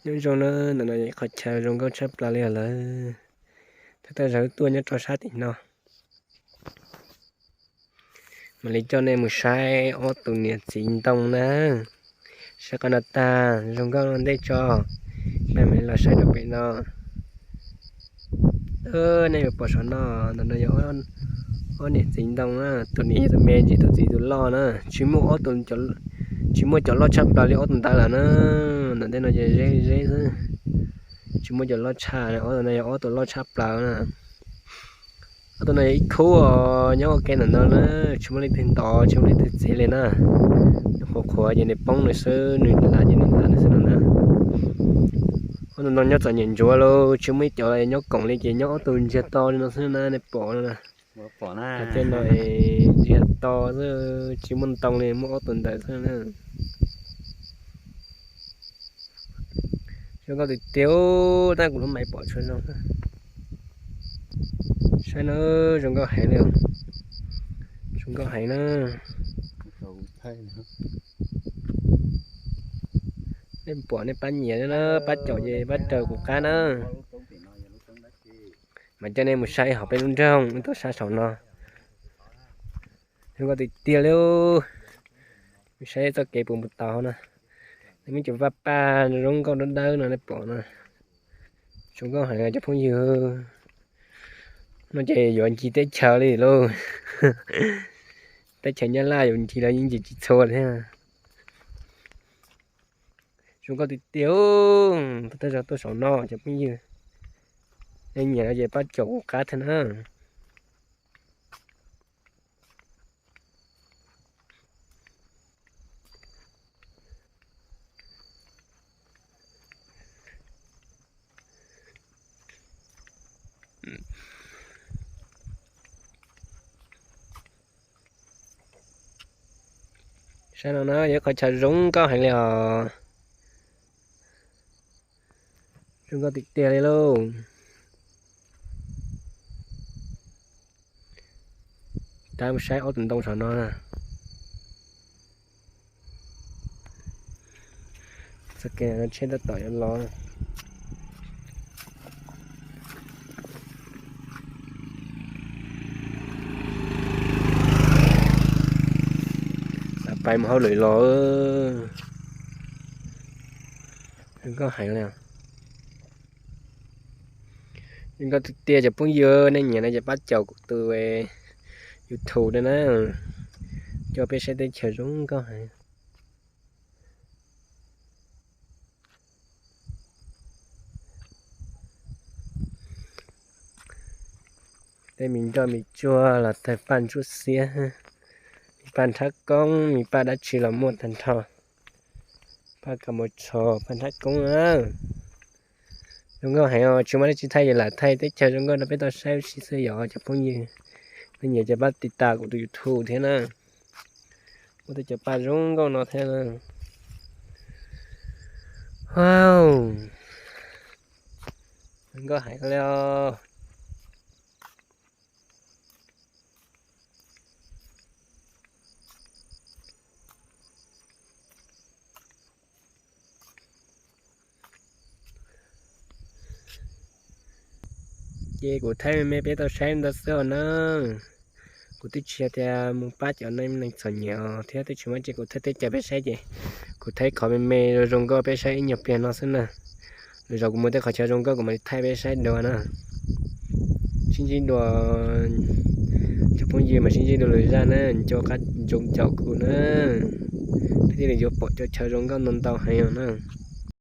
Nyob zoo na, ntawm no yog ib qhov chaw zoo nkauj tshaj plaws li os lawm. Thawj thawj zaug tuaj nyob rau sab tim no. Mam li coj nej mus saib ob tus niam txiv ntoo na. Saib qhov no tag zoo nkauj ua ntej tso, mam li los saib rau pem no. Nej yuav pom saum no, ntawm no yog ob niam txiv ntoo na, tus niam yog tus me, tus txiv tus loj na. Tsis muaj ob, tsis muaj cov loj tshaj plaws li ob tug ntawd lawm na. Ntawm tej no ces ze ze xwb, tsis muaj cov loj tshaj. Ob tug no yog ob tug loj tshaj plaws na. Ob tug no yog ib khub os, nyob ua ke ntawm no na, tsis muaj leej twg ntov, tsis muaj leej twg txiav li na. Nws qhuav qhuav ces nws poob nws xwb, nws lav ces nws lav nws xwb no na. Ob tug ntoo nyob txom nyem ntsuav lauj, tsis muaj ib co nyob koom li ces nyob ob tug ntsiag to li no xwb na, nej pom no na. Tej no ntsiag to xwb, tsis muaj ntoo li, muaj ob tug ntawd xwb na. Zoo nkauj tiag tiag, tab kuv lub maiv pom tsis zoo. Saib na, zoo nkauj heev li, zoo nkauj heev na. Nej pom nej pab nyiam na, pab caum ces pab raws kuv qab na. Mas coj nej mus saib hauv peb lub nroog, tuaj saib saum no. Zoo nkauj tiag tiag li. Mus saib txoj kev puas mus tau na. Nej muab cov vaj paj zoo nkauj dawb dawb no nej pom na. Zoo nkauj heev cov phooj ywg. No ces yuav ncig teb chaws li lauj. Teb chaws Nyab Laj yuav ncig los yeej ncig tsis txhua thiab. Zoo nkauj tiag tiag. Thawj zaug tuaj saum no cov phooj ywg, nej nyiam no ces pab caum kuv qab thiab na. Saib no na, yog qhov chaw zoo nkauj heev li os. Zoo nkauj tiag tiag li lauj. Tab mus saib ob tug ntoo saum no na. Txoj kev no tsheb tab tom yuav los. Pais mus hauj lwm los. Zoo nkauj heev li. Zoo nkauj tiag tiag cov phooj ywg, nej nyiam no ces pab caum kuv tus YouTube no na, coj peb saib teb chaws zoo nkauj heev. Tej me nroj me tsuag los tawg paj ntsuab xiab, me paj nrhab koob, me paj dab tsi los muaj tag nrho. Paj kaus mom tsho, paj nrhab koob na. Zoo nkauj heev os, tsis muaj dab tsi thaij ces lam thaij teb chaws zoo nkauj rau peb tau saib ua si xwb yom cov phooj ywg. Nej nyiam ces pab tiv tas kuv tus YouTube thiab na. Muaj tej cov paj zoo nkauj no thiab na. Wow, zoo nkauj heev li os. Ces kuv thaij me me peb tau saib ntau xwb os na. Kuv twb tsis yog tias mus pab cov neeg txom nyem thiab, twb tsis muaj, ces kuv thaij teb chaws peb saib ces kuv thaij qhov me me zoo zoo nkauj peb saib ib nyuag pliag no xwb na. Lwm zaus kuv mus tej qhov chaw zoo nkauj kuv mam li thaij peb saib dua na. Sib ntsib dua cov phooj ywg, mas sib ntsib dua lwm zaj na, nco qab ntsoov caum kuv na, peb thiaj li yuav pom cov chaw zoo nkauj ntau ntau heev os na.